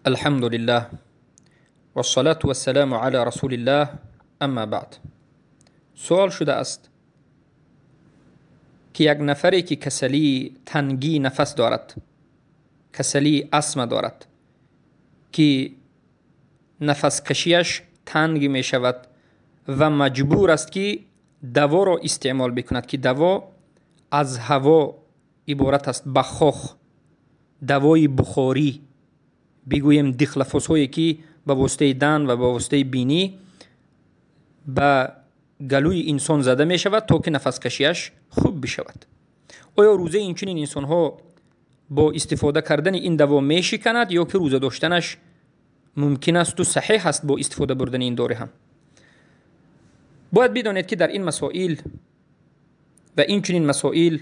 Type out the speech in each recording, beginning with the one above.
الحمد لله والصلاة والسلام على رسول الله اما بعد. سوال شده است که یک نفری که کسلی تنگی نفس دارد، کسلی اسم دارد که نفس کشیش تنگ می شود و مجبور است که دوا را استعمال بکند که دوا از هوا عبارت است، بخاخ، دوای بخاری، بگوییم دخلفوس‌هایی که به واسطه دن و به واسطه بینی به گلوی انسان زده می شود تا که نفس کشیش خوب بشود. آیا روزه این چنین انسان ها با استفاده کردن این دوا می شکند یا که روزه داشتنش ممکن است و صحیح است با استفاده بردن این داره هم؟ باید بدانید که در این مسائل و این چنین مسائل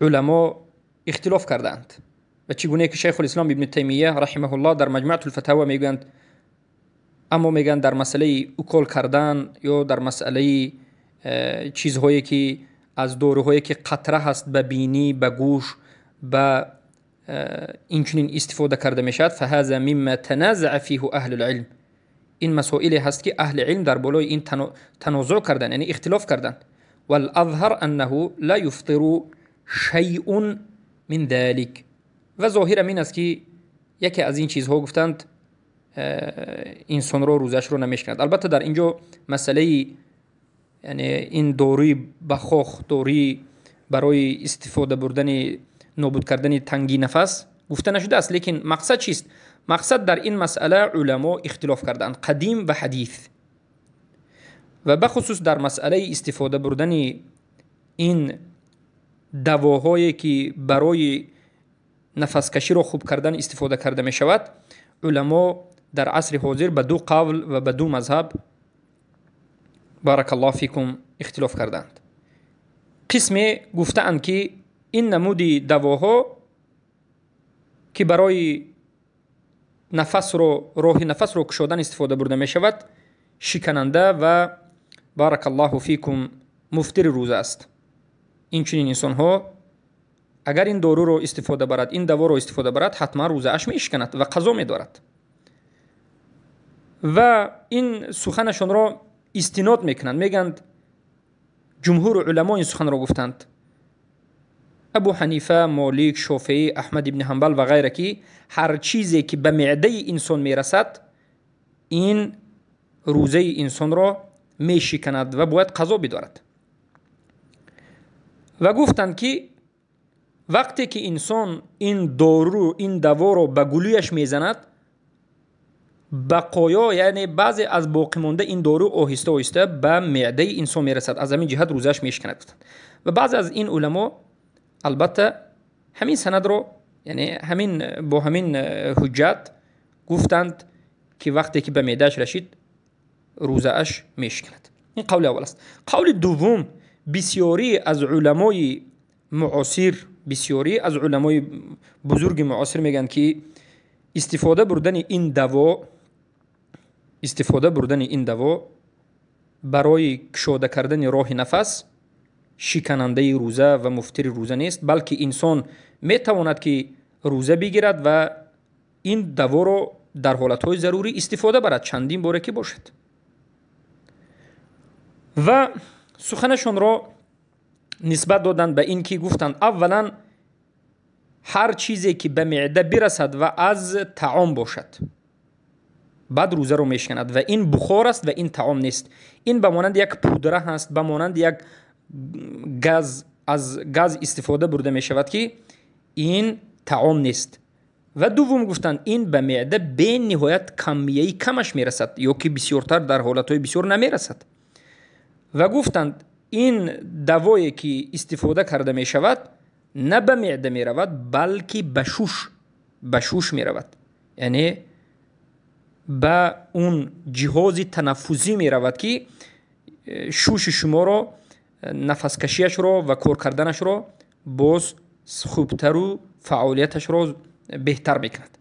علما اختلاف کردند و چگونه که شیخ الاسلام ابن تیمیه رحمه الله در مجموعه الفتاوی میگویند، اما میگن در مسئله اکل کردن یا در مسئله چیزهایی که از داروهایی که قطره هست به بینی، به گوش، به این چنین استفاده کرده میشد، فهذا مما تنازع فيه اهل العلم. این مسائلی هست که اهل علم در بالای این تنازع کردن، یعنی اختلاف کردن. والاظهر انه لا یفطر شیء من ذلك. و ظاهر این است که یکی از این چیزها گفتند انسان رو روزش رو نمیشکند. البته در اینجا مسئله، یعنی این دوری بخاخ، دوری برای استفاده بردن، نابود کردن تنگی نفس گفته نشده است، لیکن مقصد چیست؟ مقصد در این مسئله علما اختلاف کردند، قدیم و حدیث، و بخصوص در مسئله استفاده بردن این دواهایی که برای نفس کشی رو خوب کردن استفاده کرده می شود، علما در عصر حاضر به دو قول و به دو مذهب بارک الله فیکم اختلاف کردند. قسم گفتند که این نمود دواها که برای نفس رو، راه نفس رو کشودن استفاده برده می شود، شکننده و بارک الله فیکم مفطر روزه است. این چنین انسان ها اگر این دارو رو استفاده برد، این دوا رو استفاده برد، حتما روزه اش می شکند و قضا می دارد. و این سخنشون را استناد میکنند، میگند جمهور علما این سخن را گفتند، ابو حنیفه، مالک، شافعی، احمد ابن حنبل و غیره، که هر چیزی که به معده انسان میرسد این روزه انسان را میشکند و باید قضا بدارد. و گفتند که وقتی که انسان این دارو، این دوا را به گلویش میزند، بقایا، یعنی بعضی از باقی مانده این دارو آهسته آهسته به معده انسان میرسد، از همین جهت روزش میشکند. و بعضی از این علما البته همین سند رو، یعنی همین با همین حجت گفتند که وقتی که به معدهش رسید روزه اش میشکند. این قول اول است. قول دوم، بسیاری از علمای معاصر، بسیاری از علمای بزرگ معاصر میگن که استفاده بردن این دوا، استفاده بردن این دوا برای کشاده کردن راه نفس شکننده روزه و مفطر روزه نیست، بلکه انسان میتواند که روزه بگیرد و این دوا رو در حالتهای ضروری استفاده برد، چندین باره که باشد. و سخنشون را نسبت دادند به این که گفتند اولا هر چیزی که به معده برسد و از طعام باشد بعد روزه رو میشکند و این بخار است و این طعام نیست. این به مانند یک پودره هست، به مانند یک گاز، از گاز استفاده برده می شود که این طعام نیست. و دوم گفتند این به معده به نهایت کمیه کمش میرسد یا که بسیارتر در حالتهای بسیار نمیرسد. و گفتند این دوایی که استفاده کرده می شود نه به معده می رود بلکه به شوش، به شوش می رود، یعنی به اون جهاز تنفسی می رود که شوش شما را، نفس کشیش را و کار کردنش را باز خوبتر و فعالیتش را بهتر میکند.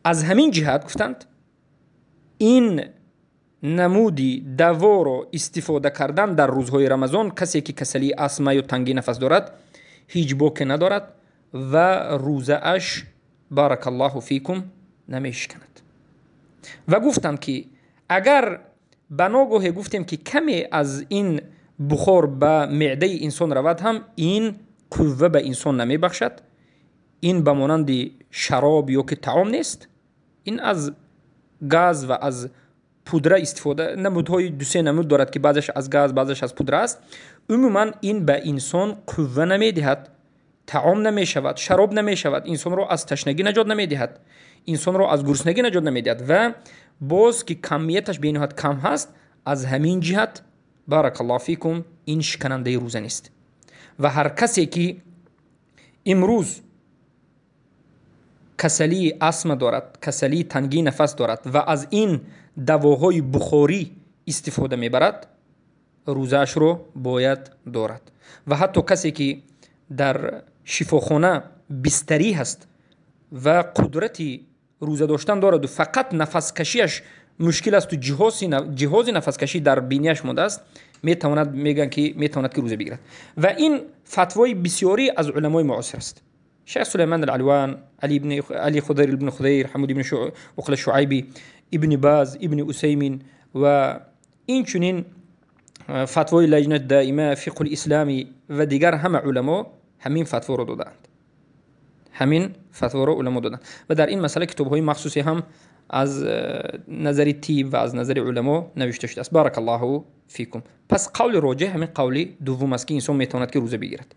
از همین جهت گفتند این نمودی دوا را استفاده کردن در روزهای رمضان، کسی که کسلی اسما یا تنگی نفس دارد هیچ باکی ندارد و روزه اش بارک الله فیکم، намешиканад. Ва гуфтанд, ки агар ба ногоҳе гуфтем, ки каме аз ин бухор ба меъдаи инсон равад ҳам, ин қувва ба инсон намебахшад. Ин ба монанди шароб ё ки таом нест. Ин аз газ ва аз пудра истифода намудҳои дусе намуд дорад, ки баъзеш аз газ, баъзеш аз пудра аст. Умуман ин ба инсон қувва намедиҳад, таом намешавад, шароб намешавад, инсонро аз ташнагӣ наҷот намедиҳад, инсонро аз гуруснагӣ наҷот намедиҳад. Ва боз ки камияташ бениҳоят кам ҳаст, аз ҳамин ҷиҳат بارک الله فیکم ин шиканандаи рӯза нест. Ва ҳар касе ки имрӯз касалии астма дорад, касалии тангии нафас дорад ва аз ин давоҳои бухорӣ истифода мебарад, рӯзаашро бояд дорад. Ва ҳатто касе ки дар шифохона бистарӣ ҳаст ва қудрати рӯза доштан дораду фақат нафаскашиаш мушкил асту ҷиҳози нафаскашӣ дар бинияш мондааст, метавонад, мегӯянд, ки метавонад ки рӯза бигирад. Ва ин фатвои бисёрӣ аз уламои муосир аст. Шайх Сулайман Алалван, Али ибни Али Худайр ибни Худайр, Ҳамуд ибни Уқла Шуайбӣ, Ибни Баз, Ибни Усаймин ва инчунин фатвои Лаҷнат Даима, Фиқҳул Ислами ва дигар ҳама уламо ҳамин фатворо додаанд. Ҳамин фатворо уламо доданд. Ва дар ин масъала китобҳои махсусе ҳам аз назари тиб ва аз назари уламо навишта шудааст. بارک الله فیکم. Пас қавли роҷеҳ ҳамин қавли дуввум аст, ки инсон метавонад ки рӯза бигирад.